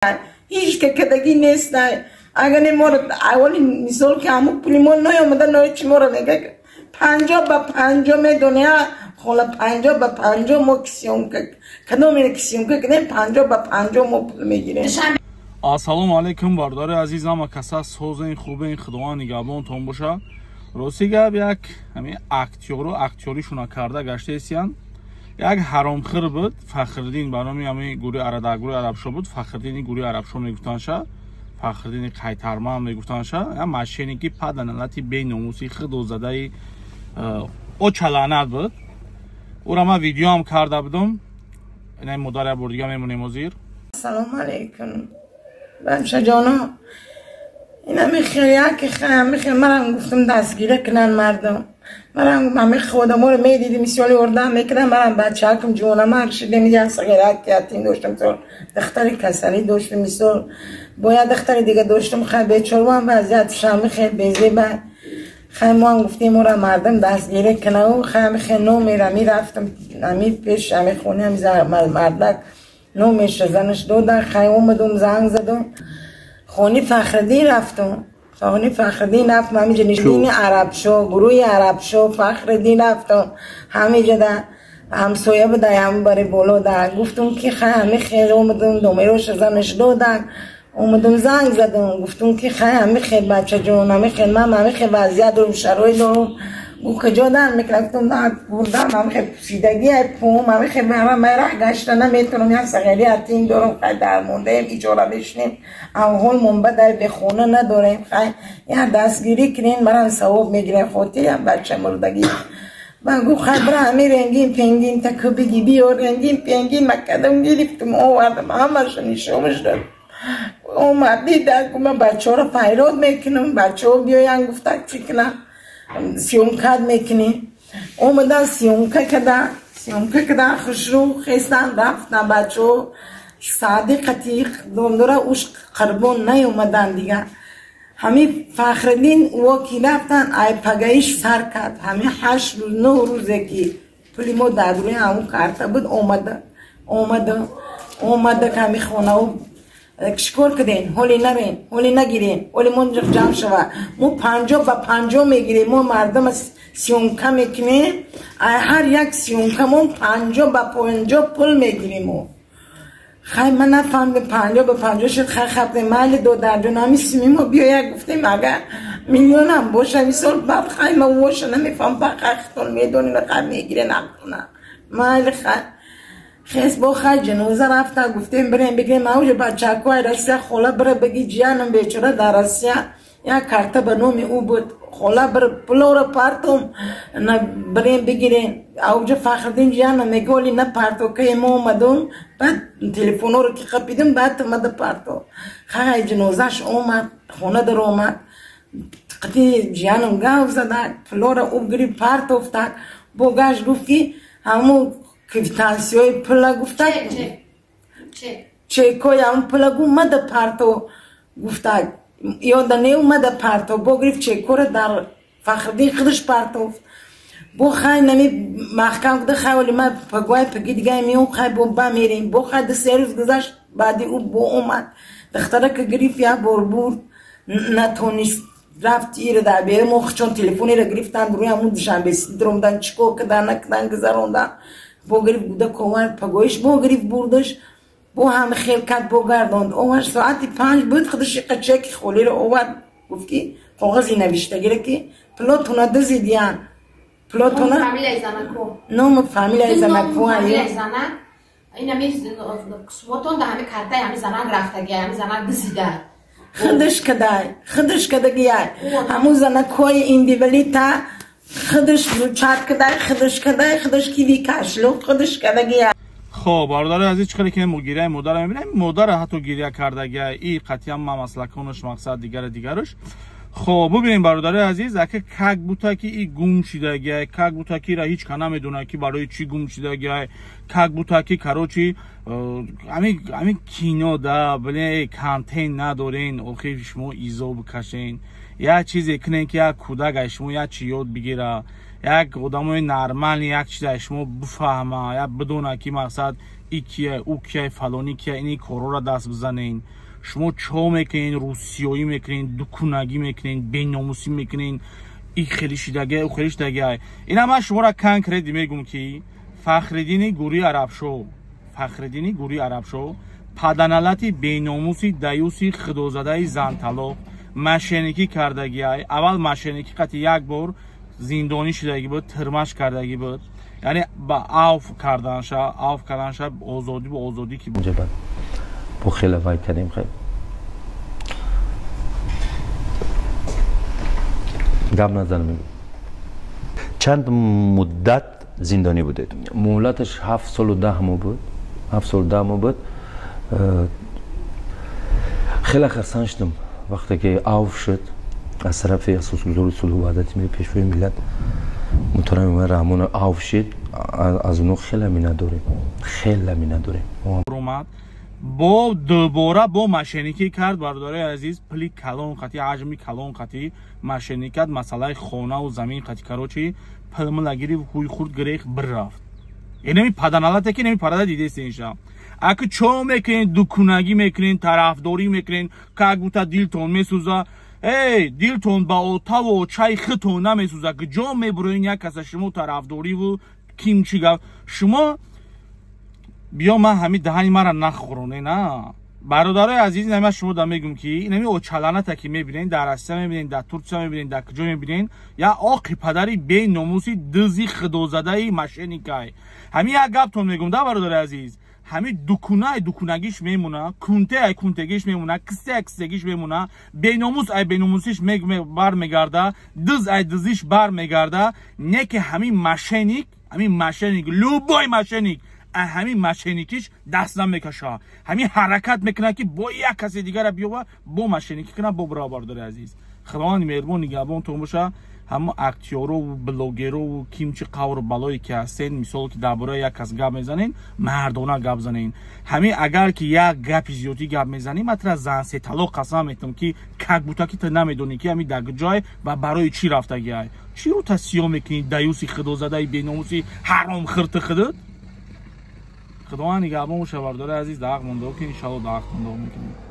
Ҳеҷ кадаги нест. Агар не моро аввали мисол ки ҳамун пули мо наёмада, ное чи моро мега 50 ба 50 медони, хола, 50 ба 50 мо ки съёмка кадомеро ки съёмка кунем, 50 ба 50 мо пул мегирем. Ассалому алайкум, бародари азиз, ҳама каса созен, хубен, худованд нигаҳбонтон боша. Рости гап, як ҳамин актёру актёришуна карда гаштаесиян. Як ҳаромхир буд, Фахриддин ба номи ҳамин гурӯҳи Арабшо буд. Фахриддини гурӯҳи Арабшо мегуфтанша, Фахриддини Қайтарман мегуфтанша. Я мошенники паданалати беномуси худозадаи очаланат буд. Ӯра ман видеоам карда будум. Ина модар як бор дига мемонем ҳозир. Ассалому алайкум, бачаҷоно. Ина мехел яке мехел марам гуфтам, дастгира кунанд мардум. Марам ҳами одаморо медидим, мисоли ордам мекунам. Марам бачаакам ҷонамар шидем, як сағирак ятим доштам, мисол духтари касалӣ доштам, мисол бо як духтари дига доштам. Хай, бечорвам вазъиятшам хел безеба. Хай, мо ҳам гуфтем, ора мардум дастгирӣ кунав. Хай, мехел номера мерафтам ами пеш ами хони ами мардак, номеша занаш додан. Хай, омадум, занг задум, хони Фахриддин рафтум. Хони Фахриддин рафтум, ҳамиҷа нишини Арабшо, гурӯҳи Арабшо, Фахриддин рафтум. Ҳамиҷа да ҳамсоя буда, ҳам бари боло да гуфтум, ки хай, ҳами хел омадум, номероша занаш додан. Омадум, занг задум, гуфтум, ки хай, ҳами хел, бачаҷон, ҳами хел ман ҳами хел вазъият дорум, шароит дорум. Гу куҷо дар мекунад? Гуфтум, бурдам, ҳами хел пусидагӣ пум, ҳами хел мараҳ гашта наметавонам, як сағири ятим дорум. Хай, дармондаем, иҷора мешунем, авҳолмон бадай, бехона надорем. Хай, як дастгирӣ кунем, марам савоб мегирем, хотирам бача мурдагӣ. Ба гуфт, хай, бира, ҳами рентген пенгин таку биги биёр. Рентген пенгин макадам гирифтум, овардам, ҳамаша нишонаш дод. Омад, дида, гуфт, ман бачаҳоро файрод мекунам, бачаҳо биёянд. Гуфта, чӣ кунам, съёмка мекунем. Омадан, съёмка кадан, съёмка кадан, хушрӯ хестан, рафтан. Бачаҳо садиқати домдора уш қурбон наёмадан дига. Ҳамин Фахриддин во ки рафтан, ай пагаиш сар кард. Ҳамин 8 рӯз, 9 рӯзе ки пули мо дар рӯи ҳамун карта буд, омада, омада, омада, ҳами хонаву чикор кардем? Ҳоли нарем, ҳоли нагирем, ҳоли мо ҷамъ шава, мо 50 ба 50 мегирем. Мо мардум съёмка мекунем, ай ҳар як съёмкамон 50 ба 50 пул мегирем мо. Хай, ман нафаҳмидем, 50 ба 50 шуд. Хай, хабдем, майли, додарҷон, ҳами сими мо биёяд. Гуфтем, агар миллионам боша, мисол, баъд хай, ма воша намефаҳм, баъд хай, хитон медонем, хай, мегирен ҳақтона, майли. Хай, хес бо хай, ҷаноза рафта, гуфтем, бирем, бигирем. Ауҷа бачакҳои Россия, хола, бира биги, ҷиянам бечора дар Россия як карта ба номи ӯ буд, хола, бир пулоро партом, бирем, бигирем. Ауҷа Фахриддин ҷиянам мега, оли на партокае мо омадум, баъд телефонҳоро ки қапидим, баъд омада парто. Хай, ҷанозаш омад, хона дар омад, қити ҷиянам гав зада, пулоро ӯ гирифт, партофтак. Бо гашт, гуфт, ки ҳамун квитансияи пула, гуфта, чекои ҳамун пула, гу мада парто, гуфта, ёда не омада парто. Бо гирифт, чекора дар Фахриддин худаш партофт. Бо хай, нами маҳкам куда. Хай, оли ма пагои паги дига меом, хай, бо ба мерем. Бо хай, 2-3 рӯз гузашт, баъди ӯ бо омад, духтарака гирифт, як бор бурд, натонист, рафт ира дар бера. Мо чон телефонера гирифтанд, рӯи ҳамун Душанбе даромдан, чикор кардан, накардан, гузарондан. Бо гирифт, гуда ковар, пагоиш бо гирифт, бурдаш, бо ҳами хел кард, бо гардонд, овард. Соати 5 буд, худаш иқа чеки холиро овард, гуфт, ки коғази навиштагиро, ки пулотона дузидиян, пулотона, ному фамилияи занако. Инами сумотон да ҳами картаи ҳами занак рафтаги, ҳами занак дузида. Худаш кадай, худаш кадагияй, ҳамун занакҳои индивалита худаш ручат кадай, худаш кадай, худаш киви кошелёк худаш кадагияй. Хоб, бародари азиз, чӣ хеле ки мо гиряи модара мебинем, модара ҳатто гиря кардагия и қатъиян ма маслаконаш мақсад дигари дигараш. Хоб, бубинем, бародари азиз, ака, как будто ки и гум шидагия, как будто ки ра ҳеч ка намедонад, ки барои чӣ гум шидагия, как будто ки, короче, ҳамин кино да, бле, контент надорен. Охир шумо изо бикашен, як чизе кунен, ки як кӯдак аз шумо як чи ёд бигира, як одамои нормальный як чиз аз шумо бифаҳма, як бидона, ки мақсад И кия, ӯ кия, фалони кия, ини корора даст бизанен. Шумо чо мекунен, русиёӣ мекунен, дукунагӣ мекунен, беномусӣ мекунен, и хеле шидагай, ӯ хеле шидагай. Ина ман шуморо конкретно мегум ки Фахриддини Гури Арабшо, Фахриддини Гури Арабшо паданалати беномуси даюси худозадаи занталоқ мошенникӣ кардагиай. Аввал мошенникӣ қати як бор зиндонӣ шудагӣ буд, тирмаш кардагӣ буд, яъне ба авф карданша, авф карданша, озодӣ бо озодӣ ки бо хеле вай кардем. Хел гап назанем. Чанд муддат зиндонӣ будед? Муҳлаташ 7 солу 10 моҳ буд. 7 солу 10 моҳ буд. Хеле хурсанд шудам вақте ки авф шуд аз тарафи асосгузори сулҳу ваҳдати миллӣ, пешвои миллат муҳтарам Эмомалӣ Раҳмон авф шуд. Аз онҳо хеле миннатдорем, хеле миннатдорем. Омад бо дубора бо мошенникӣ кард, бародарои азиз, пули калон қати, ҳаҷми калон қати мошенник кард, масъалаи хонаву замин қати, короче, пулмула гирифт, ҳуй хурд гирех бирафт. Инами паданалате ки инами парада дидест инша. Аки чо мекунен, дукунагӣ мекунен, тарафдорӣ мекунен, как будто дилтон месӯза. Эй, дилтон ба отаву очаи худтон намесӯза, ки ҷо мебуроен як каса шумо тарафдориву ким чӣ гап. Шумо биё ман ҳами даҳани мара нахӯроне, на. Бародарои азиз, инами ман шумо да мегӯм ки инами очаланата ки мебинен, дар Россия мебинен, дар Турсия мебинен, дар куҷо мебинен, я оқи падари беномуси дызи худозадаи мошенникай. Ҳами як гаптон мегӯм да, бародари азиз, ҳами дукунай дукунагиш мемона, кунте ай кунтегиш мемона, кисте ай кистегиш мемона, беномус ай беномусиш бармегарда, дыз ай дызиш бармегарда, не ки ҳами мошенник, ҳами мошенник, любой мошенник ҳамин мошенникиш даст намекаша, ҳамин ҳаракат мекунад ки бо як касе дигара биёва, бо мошенникӣ кунад, бо бирава. Бародари азиз, Худованди меҳрубон нигаҳбонтон боша. Ҳамо актёрову блогерову кимчи қавру балое ки ҳастен, мисол ки дар бораи як кас гап мезанен, мардона гап занен. Ҳамин агар ки як гапи зиёдӣ гап мезанӣ, ман тра зан се талоқ қасам метам ки как будто ки ту намедонӣ ки ҳамин дар ҷой ва барои чӣ рафтагиай. Чӣ рӯ та сиёҳ мекунӣ, даюси худозадаи беномуси ҳаром хирти худат? Худованд нигаҳбон боша, бародари азиз, дар ҳақ монда ки иншалло дар ҳақтон дуо мекунем.